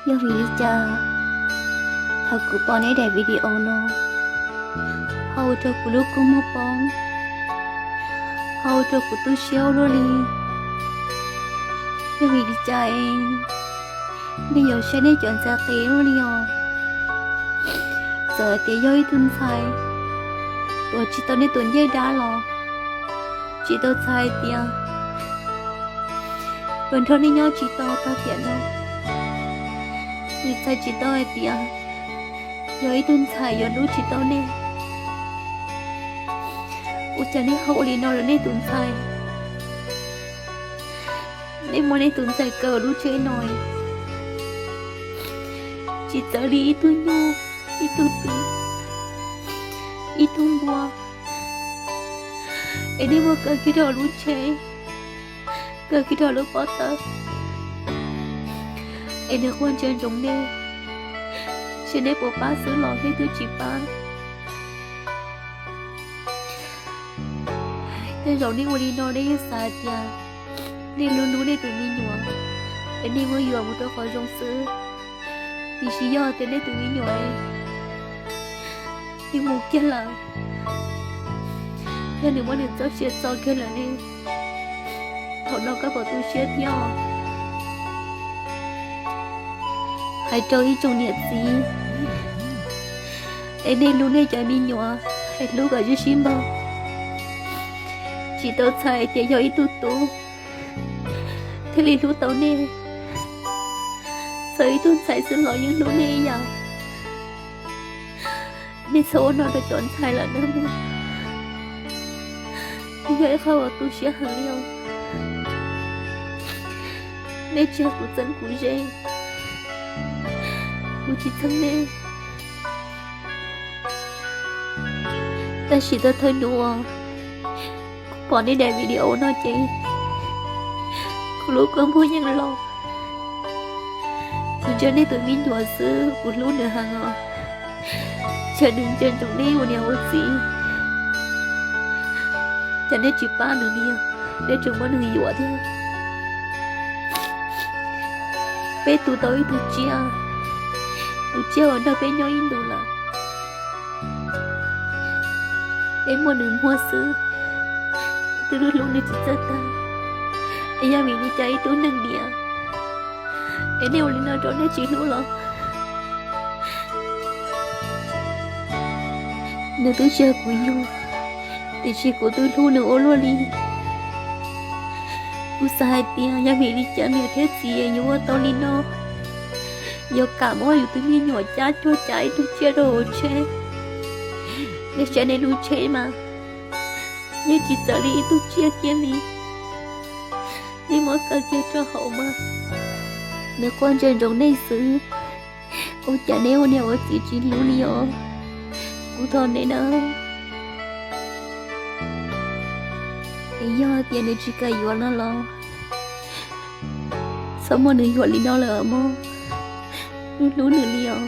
Yog vim li cas thaum kuv pom nej daim video no ho ua rau kuv lub kua muag poob, ho ua rau kuv tu siab ua luaj li? Yog vim li cas es nej yuav saib nej cov ntxhais qis ua luaj li os? Txawm hais tias yog ib tug ntxhais tuav tsis tau nej tus ncej dab los tsis tau txhais hais tias yuav nrog nej nyob tsis tau tag tiam no. Nws txhais tsis tau hais tias yog ib tug ntxhais yuav hlub tsis tau nej. Ua cas nej ho ua li no rau nej tus ntxhais? Nej muab nej tus ntxhais kaw lub tsheb no, tsis txawv li ib tug nyuj, ib tug twm, ib tug npua, es nej muab kaw kiag rau lub tsheb, kaw kiag rau lub pob tawb, es nws quaj ntsia ntsoov nej, seb nej puas pab xwb los nej twb tsis pab. Tej zaum nej ua li no nej yeej xav hais tias nej hlub hlub nej tus me nyuam, es nej muab yuam mus rau qhov zoo xwb. Tiam sis yog tias nej tus me nyuam yeej mus kiag lawm, yog nws muab nws txoj sia txo kiag lawm ne, thaum no koj puas tu siab thiab? Hais rau ib tsoom niam txiv, es nej hlub nej cov me nyuam, es hlub kom sib sib npaug, tsis tau txhais tias yog ib tug tub thiaj li hlub tau nej. Txawm ib tug ntxhais xwb los yeej hlub nej ib yam. Nej txhob ua no rau cov ntxhais lawm nawb mog. Yog ib qho uas tu siab heev li os. Nej tsis yog kuv txheeb kuv ze, kuv tsis txheeb nej. Tab sis tau thawj hnub uas kuv pom nej daim video no ces kuv lub kua muag yeej los. Kuv ntsia nej tus me nyuam xwb kuv hlub nws heev os. Tsam nws ntsia ntsoov nej ua niam ua txiv, cas nej tsis pab nws li, nej tseem muab nws yuam thiab. Peb tu tau ib tug tsiaj, tus tsiaj uas nrog peb nyob ib ntus lawm, peb muab nws muag xwb, twb hlub hlub nws tsis txawj tag. Es yog vim li cas ib tug neeg niam es nej ua li no rau nej tsis hlub los? Nws twb tsis yog kuv yug, tiam sis kuv twb hlub nws ua luaj li. Kuv xav hais tias yog vim li cas niam thiab txiv yuav ua tau li no, yuav kam muab yus tus me nyuam cab cuag cab ib tug tsiaj rau hauv tsheb. Nej saib nej lub tsheb mas yeej tsis txawv li ib tug tsiaj kiag li. Nej muab kaw kiag rau hauv mas nws quaj ntsia ntsoov nej xwb. Ua cas nej ua niam ua txiv tsis hlub li os? Kuv thov nej na. Es yog tias nws tsis kam yuav no los txhob muab nws yuam li no lawm mog. Hlub hlub nws li os.